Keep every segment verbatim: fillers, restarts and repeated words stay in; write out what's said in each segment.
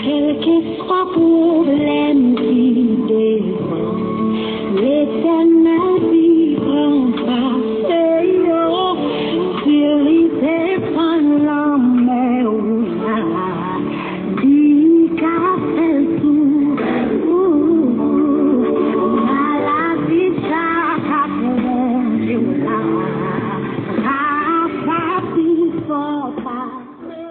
Kèlkeswa pwoblèm ki devan, Letènèl li pran pase yo. Si li desann lanmè ou la, li ka fè l tou. Maladi sa ka plonje w la, pa, pa pi fò pase.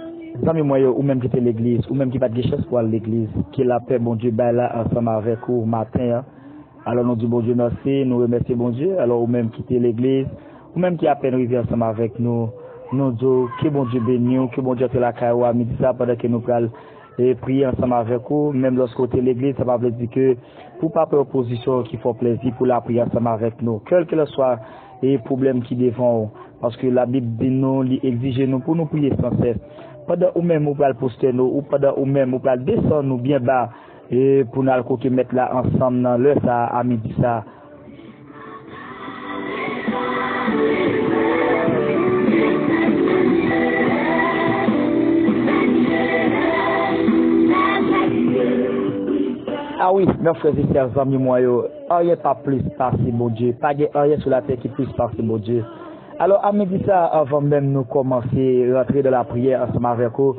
Zanmi mwen yo, ou menm ki te legliz, ou menm ki pa t gen chans pou al legliz, ke lapè Bondye bay la ansanm avèk ou maten an. Alò, nou di Bondye mèsi, nou remèsye Bondye. Alò, ou menm ki te legliz, ou menm ki apèn rive ansanm avèk nou, nou di w ke Bondye beni w, ke Bondye antre lakay ou a midi sa, pandan ke nou pral, e, priye ansanm avèk ou. Menm lòske w te legliz, sa pa vle di ke pou w pa pran yon pozisyon ki fè w plèzi pou w la priye ansanm avèk nou. Kèlkeswa, e, pwoblèm ki devan w, paske Labib di nou, li egzije nou pou nou priye san sès. Pandan ou menm ou pral pwostène w, ou pandan ou menm ou pral desann ou byen ba, e pou n al kote Mèt la ansanm nan lè sa a, a midi sa a. A wi, mè frè e sè, zanmi mwen yo, anyen pa plis pase Bondye. Pa gen anyen sou latè ki plis pase Bondye. Alò, a midi sa, avan menm nou kòmanse rantre nan lapriyè ansanm avèk ou,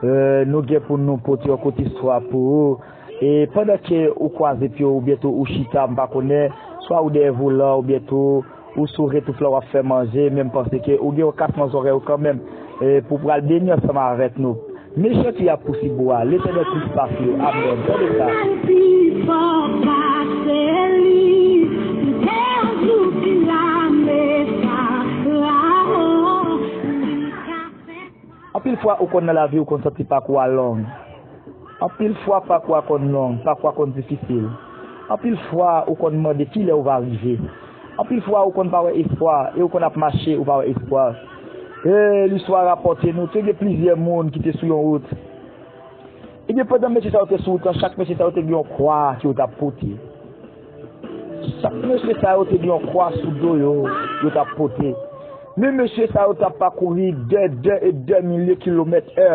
e, nou gen pou nou pote yon kout istwa pou ou. E pandan ke ou kwaze pye w, oubyen tou ou chita, m pa konnen, swa ou dèyè volan, oubyen tou ou sou retouf la w ap fè manje, men m panse ke ou gen yon kasman zòrèy ou kanmenm, e, pou pral beni ansanm avèk nou. Mechan ki ap pousib ou a, Letènèl plis pase yo. Amèn. Tande sa. Pi fò pase li, te anjouti lame sa la, o, li ka fè. Anpil fwa, ou konn nan lavi, ou konn santi pakou a long. Anpil fwa, pakou a konn long, pakou a konn difisil. Anpil fwa, ou konn mande kilè ou va rive. Anpil fwa, ou konn pa wè espwa, e ou konn ap mache, ou pa wè espwa. E listwa rapòte nou, te gen plizyè moun ki te sou yon wout. Ebyen, pandan mesye sa yo te sou wout lan, chak mesye sa yo te gen yon kwa ke yo t ap pote. Chak mesye sa yo te gen yon kwa sou do yo, yo t ap pote. Men mesye sa yo t ap pakouri dè, dè e dè milye kilomèt è.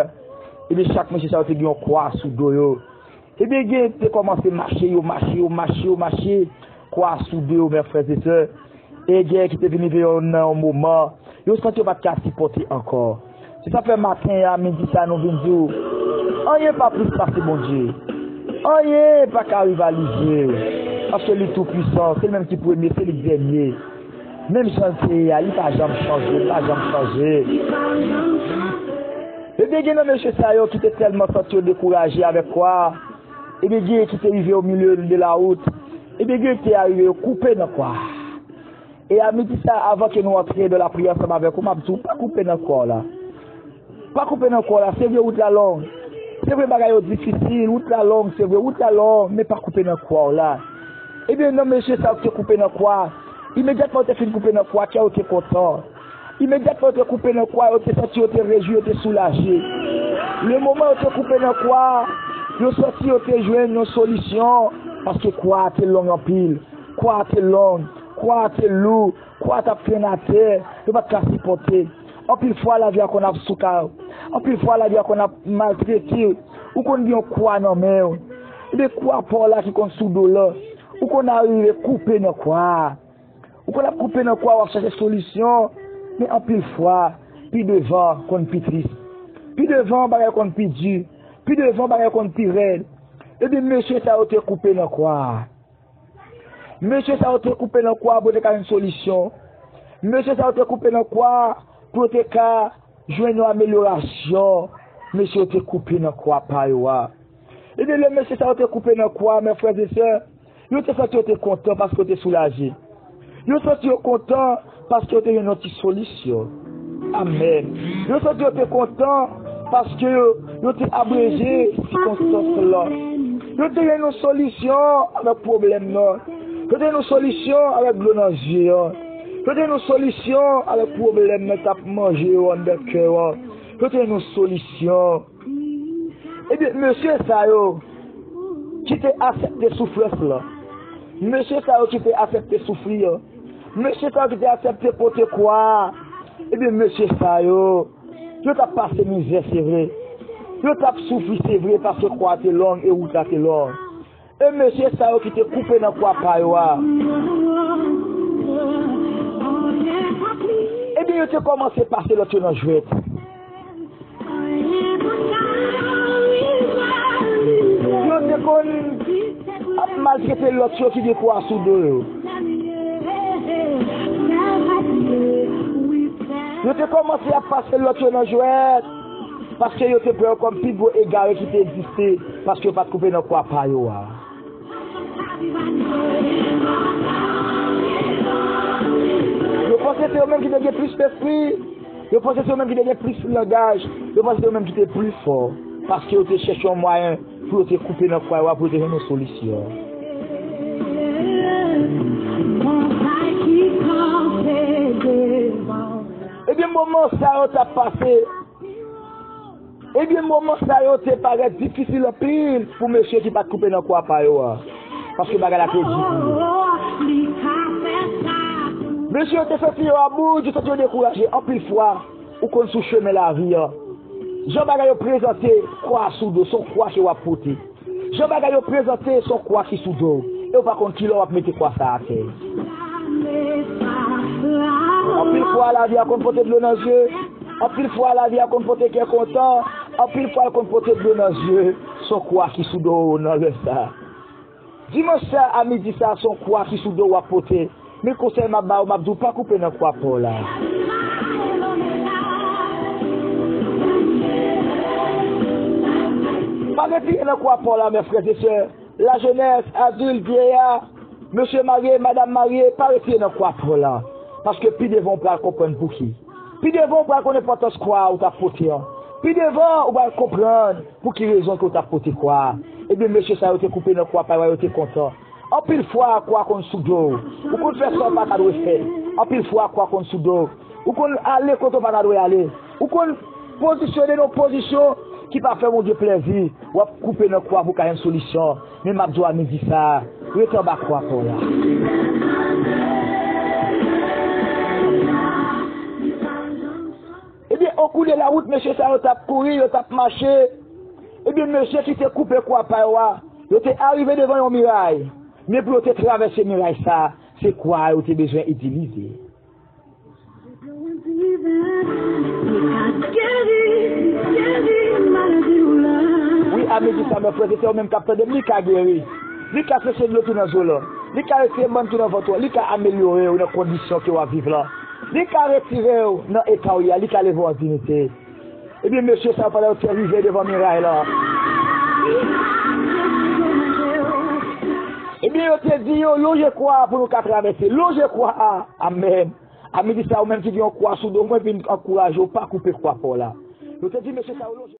Ebyen, chak mesye sa yo te gen yon kwa sou do yo. Ebyen, gen te kòmanse mache, yo mache, yo mache, yo mache. Kwa sou do yo, mè frè e sè. E gen ki te vin rive yo nan yon moman, yo santi yo pa t ka sipòte ankò. Se sa fè maten an, midi sa, nou vin di w, anyen pa plis pase Bondye. Anyen pa ka rivalize l. Paske li toupwisan, se li menm ki premye, se li ki dènye. Menm jan l te ye a, li pa janm chanje, li pa janm chanje. Ebyen, gen nan mesye sa yo ki te tèlman santi yo dekouraje avèk kwa a, ebyen, gen ki te rive o milye de la wout, ebyen, gen ki te arive yo koupe nan kwa a. E a midi sa, avan ke nou antre nan lapriyè ansanm avèk ou, m ap di w, pa koupe nan kwa w la. Pa koupe nan kwa w la, se vre wout la long. Se vre bagay yo difisil, wout la long, se vre wout la long, men pa koupe nan kwa w la. Ebyen, nan mesye sa yo ki te koupe nan kwa, imedyatman yo te fin koupe nan kwa, kè yo te kontan. Imedyatman yo te koupe nan kwa, yo te santi yo te rejwi, yo te soulaje. Le moman yo te koupe nan kwa, yo santi yo te jwenn yon solisyon, paske kwa a te long anpil. Kwa a te long, kwa a te lou, kwa a t ap trennen atè, yo pa t ka sipòte. Anpil fwa, lavi a konn ap souke w. Anpil fwa, lavi a konn ap maltrete w. Ou konn gen yon kwa nan men w. Ebyen, kwa pa w la ki konn sou do w lan, ou konn arive koupe nan kwa a. Ou konn ap koupe nan kwa, w ap chache solisyon. Men anpil fwa, pi devan konn pi tris. Pi devan, bagay konn pi di. Pi devan, bagay konn pi rèd. Ebyen, mesye sa yo te koupe nan kwa a. Mesye sa yo te koupe nan kwa pou yo te ka jwenn solisyon. Mesye sa yo te koupe nan kwa pou yo te ka jwenn yon amelyorasyon. Mesye yo te koupe nan kwa pa yo a. Ebyen, lè mesye sa yo te koupe nan kwa, mè frè e sè, yo te santi yo te kontan paske yo te soulaje. Yo santi yo kontan paske yo te jwenn yon ti solisyon. Amèn. Yo santi yo te kontan paske yo, yo te abreje sikonstans lan. Yo te jwenn yon solisyon avèk pwoblèm nan. Yo te jwenn yon solisyon avèk dlo nan zye an. Yo te jwenn yon solisyon avèk pwoblèm nan k ap manje yo anndan kè yo an. Yo te jwenn yon solisyon. Ebyen, mesye sa yo ki te aksepte soufrans lan, Mesye sa yo ki te aksepte soufri an, mesye sa yo ki te aksepte pote kwa a, ebyen, mesye sa yo, yo t ap pase mizè, se vre. Yo t ap soufri, se vre, paske kwa a te long e wout la te long. E mesye sa yo ki te koupe nan kwa pa yo a, ebyen, yo te kòmanse pase lòt yo nan jwèt. Yo te konn ap maltrete lòt yo ki gen kwa sou do yo. Yo te kòmanse ap pase lòt yo nan jwèt, paske yo te pran yo kòm pi gwo egare ki te egziste, paske yo pa t koupe nan kwa pa yo a. Yo panse se yo menm ki te gen plis lespri. Yo panse se yo menm ki te gen plis langaj. Yo panse se yo menm ki te pli fò. Paske yo te chèche yon mwayen pou yo te koupe nan kwa yo a, pou yo te jwenn yon solisyon. Ebyen, moman sa yo t ap pase, ebyen, moman sa yo te parèt difisil anpil pou mesye ki pa t koupe nan kwa pa yo a, paske bagay la te di pou yo. Mesye yo te santi yo about, yo santi yo dekouraje. Anpil fwa, ou konn sou chemen lavi a, jan bagay yo prezante, kwa sou do, se yon kwa ke w ap pote. Jan bagay yo prezante, se yon kwa ki sou do w, e w pa konn kilè w ap mete kwa sa atè. Anpil fwa, lavi a konn pote dlo nan zye. Anpil fwa, lavi a konn pote kè kontan. Anpil fwa, l konn pote dlo nan zye. Se yon kwa ki sou do w nan lè sa a. Dimanch sa a, a midi sa a, se yon kwa ki sou do w w ap pote. Men konsèy m ap ba w, m ap di w, pa koupe nan kwa pa w la. Pa retire nan kwa pa w la, mes frères et sœurs. Lajenès, adilt, veya, mesye marye, madanm marye, pa retire nan kwa pa w la. Paske pi devan w pral konprann pouki. Pi devan w pral konn enpòtans kwa ou t ap pote an. Pi devan ou pral konprann pou ki rezon ke w t ap pote kwa a. Ebyen, mesye sa yo te koupe nan kwa pa yo a, yo te kontan. Anpil fwa, kwa konn sou do w. Ou konn fè sa w pa ta dwe fè. Anpil fwa, kwa konn sou do w. Ou konn ale kote w pa ta dwe ale. Ou konn pozisyone nan yon pozisyon ki pa fè Bondye plèzi. W ap koupe nan kwa pou w ka jwenn solisyon. Men m ap di w a midi sa a, rete anba kwa pa w la. Ebyen, o kou de la wout, mesye sa yo t ap kouri, yo t ap mache. Ebyen, mesye ki te koupe kwa pa yo a, yo te arive devan yon miray. Men pou yo te travèse miray sa a, se kwa a yo te bezwen itilize. Wi, a midi sa, mes frères et sœurs, ou menm k ap tande m, li ka geri. Li ka seche dlo ki nan zye w la. Li ka retire bann ki nan vant ou an. Li ka amelyore w nan kondisyon ke w ap viv la. Li ka retire w nan eta w ye a. Li ka leve w an diyite. Ebyen, mesye sa yo, pandan yo te rive devan miray la, ebyen, yo te di yo, lonje kwa a pou nou ka travèse. Lonje kwa a. Amèn. A midi sa, ou menm ki gen yon kwa sou do, mwen vin ankouraje w, pa koupe kwa pa w la. Yo te di mesye sa yo, lonje.